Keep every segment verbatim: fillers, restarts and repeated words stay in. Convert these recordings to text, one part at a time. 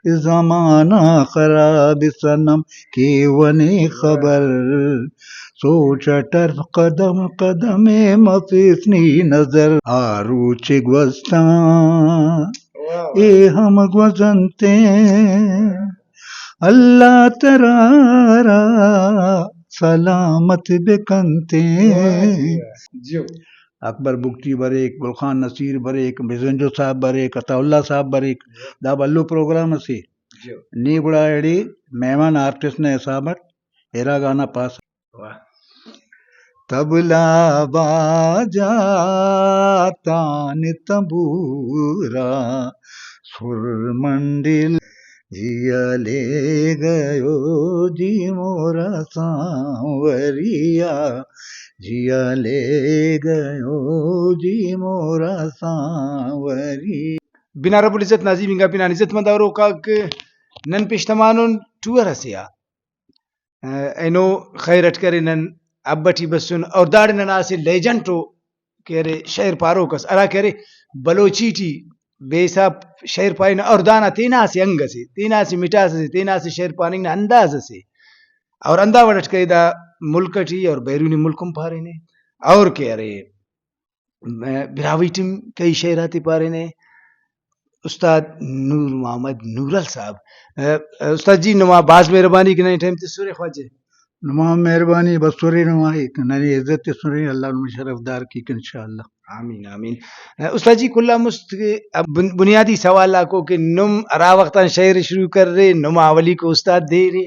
کہ زمانہ خراب صنم کیونے خبر۔ سوچ اٹ ہر قدم قدم ءِ مفیس نی نظر۔ آ روچ گوستان واہ، واہ۔ اے ہم گوزنتے، اللہ ترارا سلامت بکنتے۔ واہ جی واہ۔ جیو۔ اکبر بگٹی بریک، گل خان نصیر بریک، بزنجو صاحب بریک، عطا اللہ صاحب بریک۔ جیو۔ دا بھلو پروگرام اسے۔ جیو۔ نی گڑا ایڑے مہمان آرٹسٹ نا حساب اٹ ارا گانا پاس۔ واہ۔ طبلہ باجا تان تنبورا سر منڈل، جیا لے گیو جی مورا سانوریا، جیا لے گیو جی مورا سانوری۔ بنا رب العزت نا عظیم انگا پنان عزت مند اوروکاک، نن پیش تمانن ٹور اسے آ۔ اینو خیر اٹ کرے نن حب ٹی بسن اور داڑے ننا اسہ لیجنڈ ءُ کہ ارے شعر پاروک اس، ہرا کہ ارے بلوچی ٹی بے حساب شعر پارینو اور دانا تینا اسہ انگ اسے، تینا اسہ مٹاس اسے، تینا اسہ شعر پاننگ نا انداز اسے۔ اور ہندا وڑ اٹ کرے دا ملک ٹی اور بیرونی ملک ہم پارینے اور کہ ارے براہوئی ٹی ہم کئی شعر آتے پارینے۔ استاد نور محمد نورل صاحب، استاد جی نما بھاز مہربانی کہ ننے ٹائم تسرے خواجہ۔ نما مہربانی بسرے، نما ننے عزت تسرے، اللہ نما شرف دار کیک انشاءاللہ۔ آمین آمین۔ استاد جی کل آن مست بن-، بنیادی سوال آکو کہ نم ہرا وخت آن شعر شروع کرے نما اولیکو استاد دے ارے؟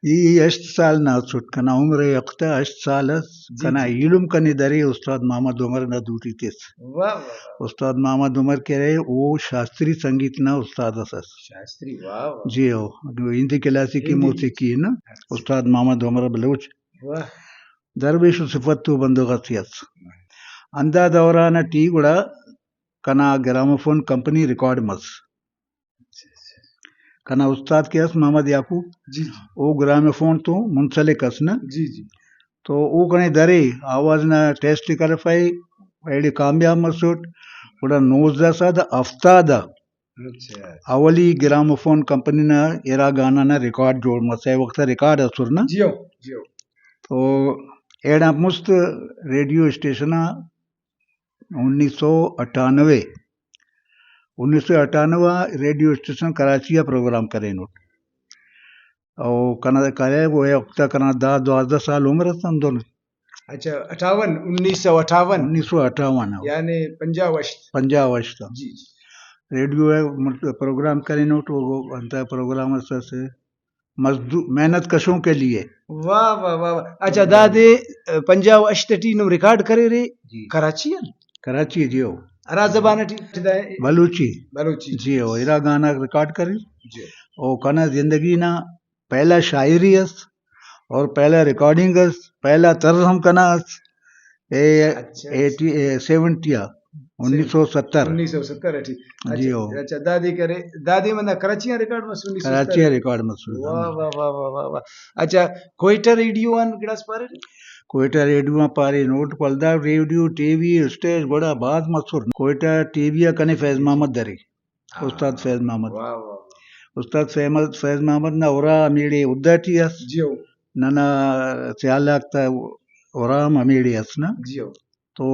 ای ہشت سال نا اسٹ، کنا عمر ءِ وخت آ ہشت سال اس۔ جی، کنا جی۔ ایلم کنے درے استاد محمد عمر نا دوٹی تس۔ واہ، واہ، واہ۔ استاد محمد عمر کہ ارے او شاستری سنگیت نا استاد اس ئس۔ شاستری، واہ، واہ۔ جی ہو، ہندی کلاسیکی ہندی۔ موسیقی نا اچھا۔ استاد محمد عمر بلوچ۔ واہ۔ درویش و صفت تو بندغ اسے ئس۔ ہندا دوران ٹی گڑا کنا گراموفون کمپنی ریکارڈ مس۔ کنا استاد کہ اس محمد یعقوب، جی، جی۔ او گراموفون تو منسلک اس نا۔ جی، جی۔ تو او کنے درے، آواز نا ٹیسٹ کرفائے، ایڑے کامیاب مسٹ۔ گڑا نوزدہ سد ہفتاد آ اچھا۔ اولی گراموفون کمپنی نا ارا گانا نا ریکارڈ جوڑ مسا، وخت آ ریکارڈ اسر نا۔ جیو، جیو۔ تو ایڑان مست ریڈیو اسٹیشن آ انیس سو اٹھانوے، انیس سو اٹھانوے آ ریڈیو اسٹیشن کراچی آ پروگرام کرینٹ۔ او کنا کرے، او وخت آ کنا دا دوازدہ سال عمر اس ہندن۔ اچھا، اٹھاون، انیس سو اٹھاون۔ انیس سو اٹھاون آ۔ یعنی پنجاہ و ہشت۔ پنجاہ و ہشت آ۔ جی، جی۔ ریڈیو ءِ مطلب پروگرام کرینٹ، او انت پروگرام اس اسے مزدو-، محنت کشوں کے لیے۔ واہ، واہ، واہ، واہ۔ اچھا، دادے، ا، پنجاہ و ہشت ٹی نم ریکارڈ کریرے جی۔ کراچی آن؟ کراچی، جی ہو۔ ہرا زبان ٹی؟ بلوچی۔ بلوچی۔ جی ہو، ارا گانا ریکارڈ کریر۔ جی۔ او کنا زندگی نا پہلا شاعری اس اور پہلا ریکارڈنگ اس، پہلا طرز ہم کنا اس۔ اے، اچھا۔ ایٹی، اے، سیونٹی آ، انیس سو ستر۔ انیس سو ستر ٹی۔ جی اچھا، ہو۔ اچھا، دادے کرے، دادے منا کراچی آ ریکارڈ مس انیس سو ستر؟ کراچی آ ریکارڈ مس۔ واہ، واہ، واہ، واہ، واہ، واہ۔ اچھا، کوئٹہ ریڈیو آن گڑاس پارے؟ کوئٹہ ریڈیو آن پارینٹ، ولدا ریڈیو، ٹی وی، اسٹیج گڑا بھاز مسر۔ کوئٹہ ٹی وی آ کنے فیض محمد درے۔ ہاں۔ استاد فیض محمد۔ واہ، واہ، واہ۔ استاد فیمد-، فیض محمد نا ارا ہمیڑے ادا ٹی اس۔ جیو۔ ننا سیال آک تا ارا ہم ہمیڑے اس نا۔ جیو۔ تو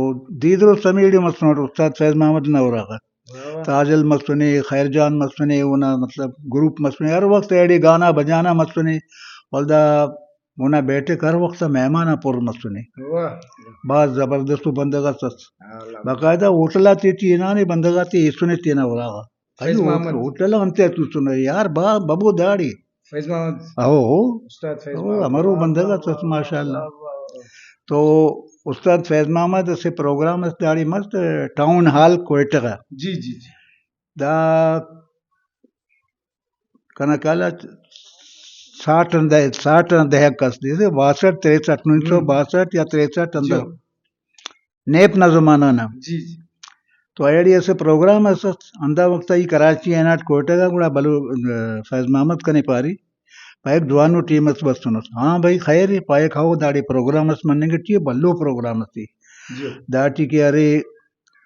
دے درست ہمیڑے مسنٹ استاد فیض محمد نا ارا غا۔ واہ، واہ۔ تاجل مسنے، خیر جان مسنے، اونا مطلب گروپ مسنے، ہر وخت ایڑے گانا بجانا مسنے۔ ولدا اونا بیٹھک ہر وخت آ مہمان آن پر مسنے۔ واہ۔ بھاز زبردست و بندغ اس ئس۔ ہاں، اللہ۔ باقاعدہ ہوٹل آتے ٹی ہنانے، بندغ آتے ایسنے تینا اراغا۔ فیض ایو محمد۔ ہوٹل آ انتئے توسنہ یار، با-، ببو داڑے۔ فیض محمد۔ ہو، ہو۔ استاد فیض او، محمد۔ امرو بندغ اس، ماشاءاللہ۔ واہ، واہ، واہ۔ تو استاد فیض محمد اسہ پروگرام اس داڑے مس، ٹاؤن ہال کوئٹہ غا۔ جی، جی، جی۔ دا کنا خیال آ ساٹھ آن دہ-، ساٹھ آن دہک اس، جیسے باسٹھ، تریسٹھ، انیس سو باسٹھ یا تریسٹھ اندر۔ جی۔ نیپ نا زمانہ نا۔ جی، جی۔ تو ایڑے اسہ پروگرام اس، ہندا وخت ای کراچی آ ہناٹ کوئٹہ غا، گڑا بلو-، فیض محمد کنے پاری، پائک جوانو ٹیم اس بسنس۔ ہاں بھائی خیر ءِ، پائک ہو داڑے پروگرام اس مننگ ٹی ءِ، بھلو پروگرام اسے۔ جی۔ داٹی کہ ارے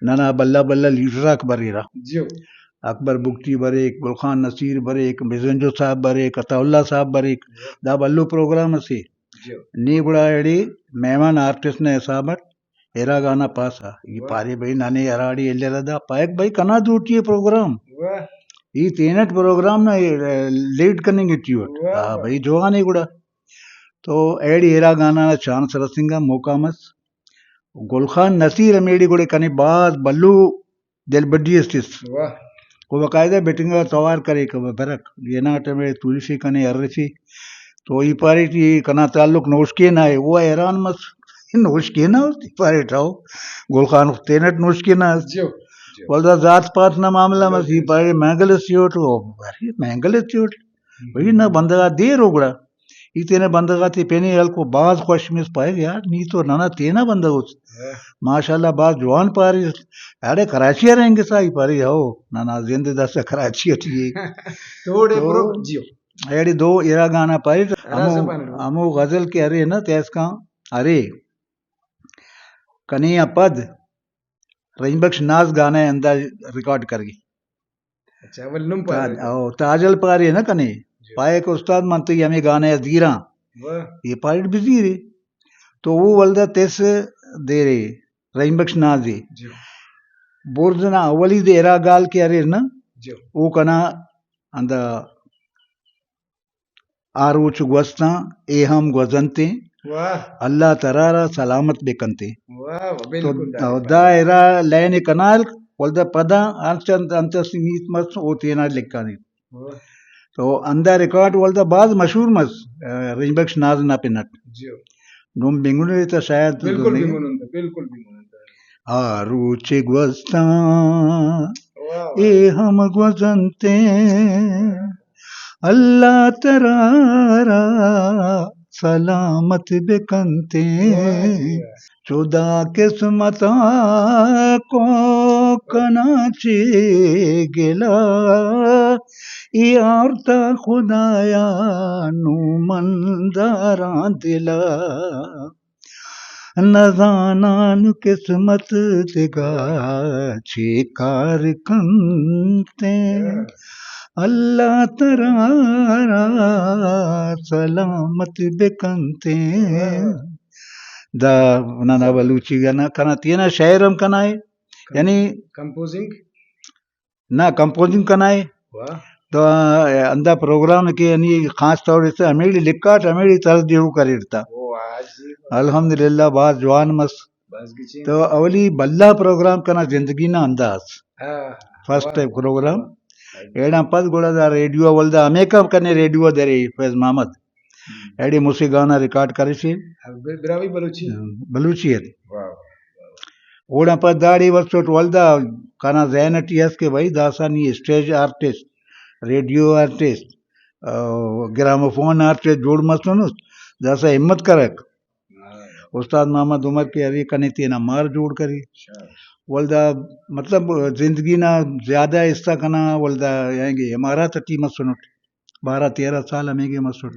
ننا بھلا بھلا لیڈر آک بریرہ۔ جیو۔ اکبر بگٹی بریک، گل خان نصیر بریک، مزنجو صاحب بریک، عطا اللہ صاحب بریک۔ دا بھلو پروگرام اسے۔ جی۔ نی گڑا ایڑے مہمان آرٹسٹ نا حساب اٹ ارا گانا پاسا۔ ای واہ۔ پارے بھئی ننے ہراڑے الیرہ دا پائک بھئی کنا دوٹی ءِ پروگرام۔ واہ۔ ای تینٹ پروگرام نا لیڈ کننگ ٹی اٹ۔ واہ، ہاں واہ۔ بھئی جوان ءِ گڑا۔ تو ایڑے ارا گانا نا چانس رسینگا، موقع مس۔ گل خان نصیر ہمیڑے گڑا کنے بھاز بھلو دلبڈی اس تس۔ واہ۔ او باقاعدہ بٹنگا توار کریکہ، برک۔ ہناٹہ ہمے تولفے کنے ہرفے۔ تو ای پاریٹ ای کنا تعلق نوشکے نا ءِ۔ او حیران مس، نوشکے نا است؟ ای پاریٹ ہو۔ گل خان تینٹ نوشکے نا است۔ جیو، جیو۔ ولدا ذات پات نا معاملہ مس، ای پاریٹ مینگل اس تیوٹ، او ارے مینگل اس تیوٹ۔ بھئی نہ بندغ آ دیر ءُ گڑا۔ ای تینا بندغ آتے پین ءُ ہلکو، بھاز خوش مس، پائک یار نی تو ننا تینا بندغ اس۔ ہاں۔ ماشاءاللہ بھاز جوان پاریس۔ اڑے کراچی آ رہینگسا؟ ای پارے ہو، ننا زند داسہ کراچی ٹی ءِ۔ تو اوڑے تو پرو-، جیو۔ ایڑے دو ارا گانا پاریٹ، ہرا ہمو، سے پانٹ۔ ہمو غزل کہ ارے نا تیسکان ارے کنے آ پد رحیم بخش ناز گانا ءِ ہندا ریکارڈ کرے۔ اچھا، اول نم پارے۔ تاج-، او، تاجل پارے نا کنے۔ جی۔ پائے کہ استاد من تئی ہمے گانا ءِ زیراں۔ واہ۔ ای پاریٹ بزیرے۔ تو او ولدا تس دیرے رحیم بخش ناز ءِ۔ جی۔ برز نا اولی دے ارا گال کہ اریر نا۔ جی۔ او کنا ہندا آ روچ گوستاں، اے ہم گوزنتے۔ واہ۔ اللہ ترارا سلامت بکنتے۔ واہ، واہ، تو بالکل دا دا ارا لائن کنا ہلک، ولدا پدا انت انت، انت اسہ ہیت مس، او تینا لکھانے۔ واہ۔ تو ہندا ریکارڈ ولدا بھاز مشہور مس، آ، رحیم بخش ناز نا پن اٹ۔ جیو۔ نم بنگنے تا شاید بالکل دنے۔ بنگنن تا، بالکل بنگنن تا۔ آ روچ گوستاں واہ، واہ۔ اے ہم گوزنتے، اللہ ترارا سلامت بکنتے۔ واہ جی واہ۔ چدا قسمت آ کو کنا چے گلہ، ای آورتا خدایا نومنداراں دلہ۔ نزانان قسمت دگا چے کار کنتے، اللہ ترارا سلامت بکنتے۔ دا ننا بلوچی گانا کنا تینا شاعر ہم کنا ءِ، یعنی کمپوزنگ؟ نا، کمپوزنگ کنا ءِ۔ واہ۔ تو ہندا پروگرام کہ یعنی خاص طور سے ہمیڑے لکھاٹ، ہمیڑے طرز جوڑ کریٹ تا۔ او، واہ جی۔ الحمدللہ، بھاز جوان مس۔ بس گچین۔ تو اولی بھلا پروگرام کنا زندگی نا ہندا اس۔ ہاں۔ فرسٹ واہ۔ Time program. واہ۔ ایڑان پد گڑا دا ریڈیو آ ولدا ہمیکا کنے ریڈیو آ درے فیض محمد۔ ہم۔ ایڑے مسہ گانا ریکارڈ کریسے۔ ہاں، بر-، براہوئی بلوچی۔ بلوچی ءِ۔ واہ، واہ، واہ۔ اوڑان پد داڑے بسٹ ولدا کنا ذہن ٹی اس کہ بھائی داسہ نی اسٹیج آرٹسٹ، ریڈیو آرٹسٹ، آ، گراموفون آرٹسٹ جوڑ مسنس، داسہ ہمت کرک۔ ہاں۔ استاد محمد عمر کہ ارے کنے تینا مار جوڑ کرے۔ شاباش۔ ولدا مطلب زندگی نا زیادہ حصہ کنا ولدا اینگے امارات ٹی مسنٹ، بارہ تیرہ سال ہمیگے مسٹ۔ ہم۔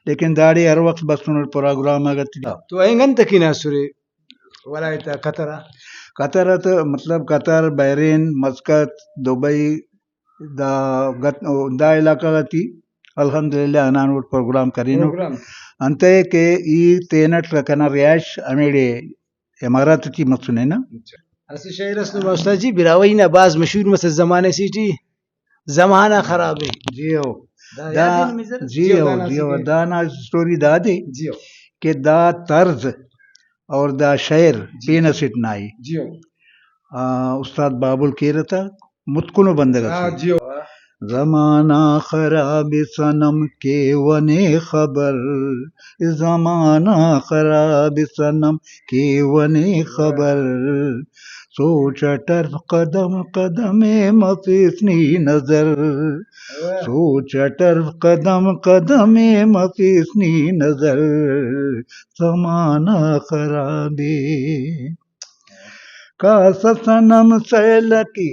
لیکن داڑے ہر وخت بسنٹ پروگرام آ گٹ۔ تو اینگ انت اکن اسرے ولایت آ قطر آ؟ قطر آ تو مطلب قطر، بحرین، مسقط، دبئی، دا گت-، دا علاقہ غاٹی الحمدللہ ہندانوٹ پروگرام کرینو۔ پروگرام۔ انتئے کہ ای تینٹ کنا رہائش ہمیڑے امارات ٹی مسنے نا۔ اچھا۔ اسہ شعر اس نما استاد جی، براہوئی نا بھاز مشہور مسس زمانہ سے ٹی، زمانہ خراب ہے۔ جی ہو۔ دا دا، یاد ہے نمے ذرا؟ جی جی ہو، ہو، دا نا جی ہو، سیٹی۔ دا نا اسٹوری دادے جی ہو۔ کہ دا طرز اور دا شعر جی۔ پین اسٹ نا ءِ۔ جی ہو۔ آ، استاد بابل کیرہ تا متکنو بندغ ہاں، اسے۔ جی ہو۔ زمانہ خراب صنم کیونے خبر، زمانہ خراب صنم کیونے خبر، سوچ اٹ ہر قدم قدم ءِ مفیس نی نظر، واہ۔ سوچ اٹ ہر قدم قدم ءِ مفیس نی نظر، زمانہ خراب ءِ۔ کاسہ صنم سیل ئٹی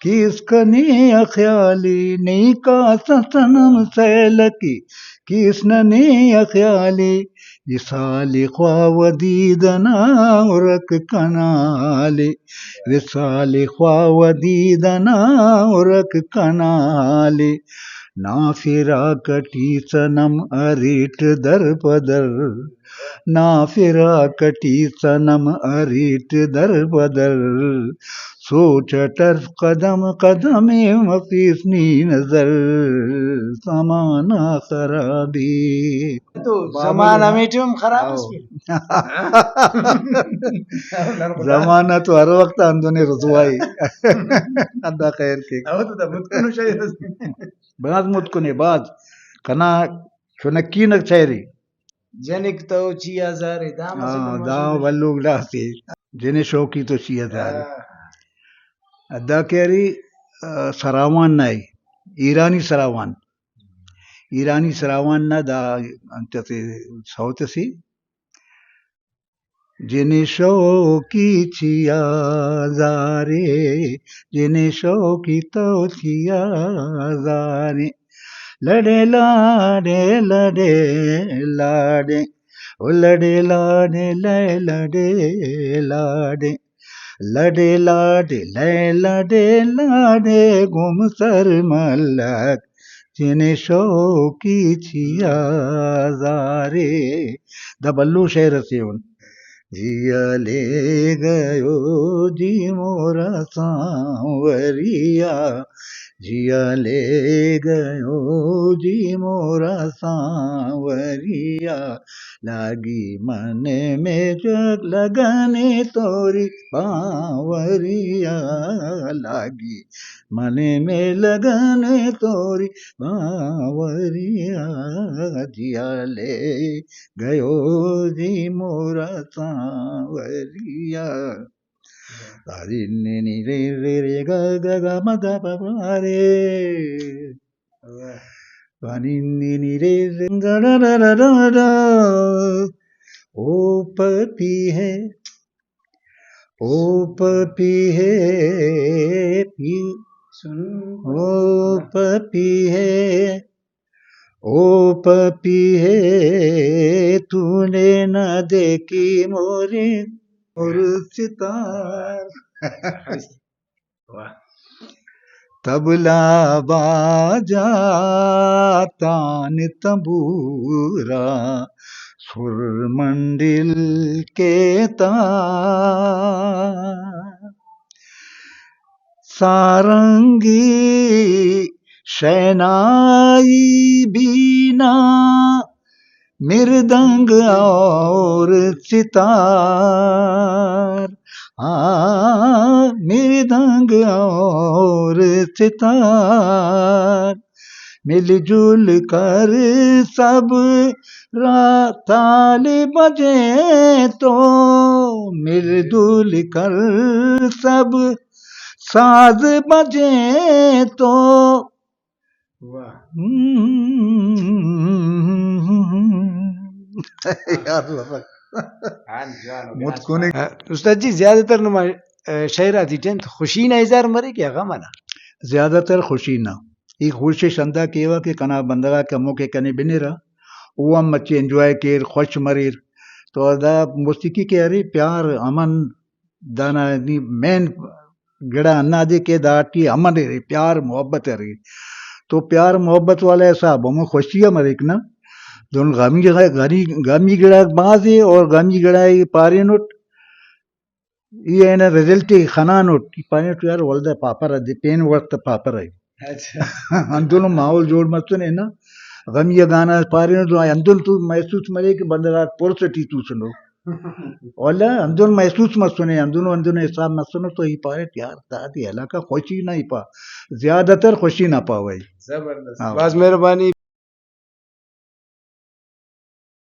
کیس کنے آ خیالی، نی کاسہ صنم سیلکی، کیس ننے آ خیالی، وصال خواہ ودید انا ہرک کنالے، وصال خواہ ودید انا ہرک کنالے۔ نا فراق ٹی صنم اریٹ در پہ در، نا فراق ٹی صنم اریٹ در پہ در۔ سوچ اٹ ہر قدم قدم ءِ مفیس نی نظر، زمانہ خرابی۔ تو بابا زمانہ جان۔ ہمیٹی ہم خراب ہاؤ۔ اس۔ زمانہ تو ہر وخت ہندن ءِ رسوائی۔ اللہ خیر کے۔ او تو دا متکنو شاعر اس۔ بھاز متکن ءِ، بھاز۔ کنا چنکینک شاعری۔ جنک تو چیا زارے، دا مسہ ہاں، گڑا دا مسہ۔ بھلو گڑاسے۔ جن شوقی تو چیا زارے۔ ہاں۔ دا کہ ارے، آ، سراوان نا ءِ، ایرانی سراوان۔ ایرانی سراوان نا دا انت اسے سوت اسے۔ جن شوقی چیا زارے، جن شوقی تو چیا زارے۔ لڑے لاڑے لڑے لاڑے، او لڑے لاڑے لے لڑے لاڑے۔ لڑے لاڑے لے لڑے لاڑے گم سر ملک، جن شوقی چیا زارے۔ دا بھلو شعر اسے اُن۔ جیا لے گیو جی مورا سانوریا، جیا لے گیو جی مورا سانوریا، لاگی من میں جگ لگنے توری باوریا، لاگی من میں لگنے توری باوریا، جیا لے گیو جی مورا سانوریا۔ دادی نی نی رے رے رے گا گا گا ما دا پا پا رے۔ واہ۔ دادی نی نی رے رے گا ڈا ڈا ڈا ڈا ڈا۔ او پپی ہے، او پپی ہے، پی-، سن۔ او پپی ہے، او پپی ہے، تو نے نہ دیکھی موری اور ستار۔ واہ۔ طبلہ باجا تان تنبورا سر منڈل کے تار۔ سارنگی شہنائی بینا مردنگ اور ستار، ہاں، مردنگ اور ستار۔ مل جل کر سب را تال بجے تو، مل جل کر سب ساز بجے تو۔ واہ۔ یار لبک۔ ہاں، جوان ہو گیا۔ متکنے۔ استاد جی، زیادہ تر نما، آ، شعر آتیٹی انت خوشی نا اظہار مریک یا غم انا؟ زیادہ تر خوشی نا۔ ای کوشش ہندا کیوہ کہ کنا بندغ آک ہموکہ کنے بنرہ، او ہم مچے انجوائے کیر، خوش مریر۔ تو دا موسیقی کہ ارے پیار، امن، دانا نی مین گڑا ہندادے کہ داٹی امن ارے، پیار محبت ارے۔ تو پیار محبت والا حساب ہمو خوشی ہم مریک نا۔ دہن غمی، غنی، غمی گڑاک بھاز ءِ اور غمی گڑا ای پارینٹ، ای اینا رزلٹ ءِ خنانٹ، ای پانٹ یار ولدا پاپرہ دے پین وخت پاپرہ ای۔ اچھا۔ ہندنو ماحول جوڑ مسنے نا، غمی ءِ گانا پارینٹ تو ہندن تو محسوس مریک کہ بندغ آک پرس ٹی توسنو۔ ولدا ہندن محسوس مسنے، ہندنو ہندنو حساب مسنو تو ای پاریٹ یار دادے علاقہ خوشی نا ای پا، زیادہ تر خوشی نا پاوہ ای۔ زبردست۔ ہاں۔ بھاز مہربانی۔